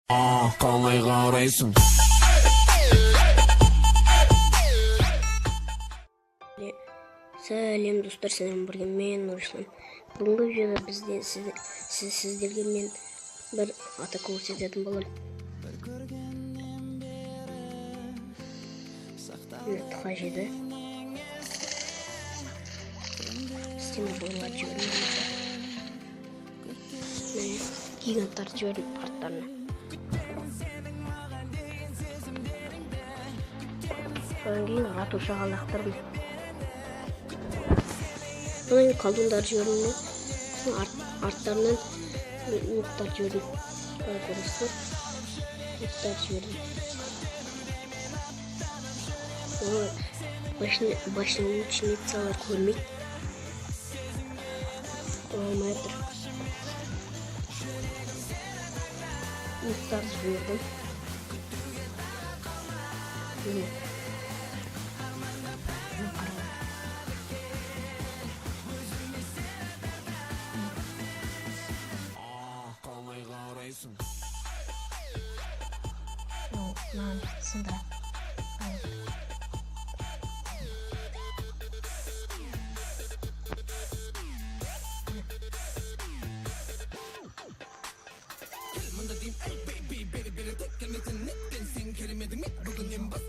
Қалай қарайсың? Сәлем, достар! Сіздермен бірге мен, Нұрислам. Бүгінгі видеода бізде сіздерге мен бір атака көрсететін боламын. Міне, тқа жеді. Стена бойларды жібердім. Міне, гиганттарды жібердім арттарына. Содан кейін ратушаға лақтырдым. Содан кейін колдундарды жібердім де, сосын арттарынан луктарды жібердім. Қалай көресіздер, луктарды жібердім. Оны башня лучницалар көрмейді, ұра алмай жатыр. Луктарды жібердім. Міне. Міне, қараңдар. Қалай қарайсың? Ну, мынаны сындырады. Ал.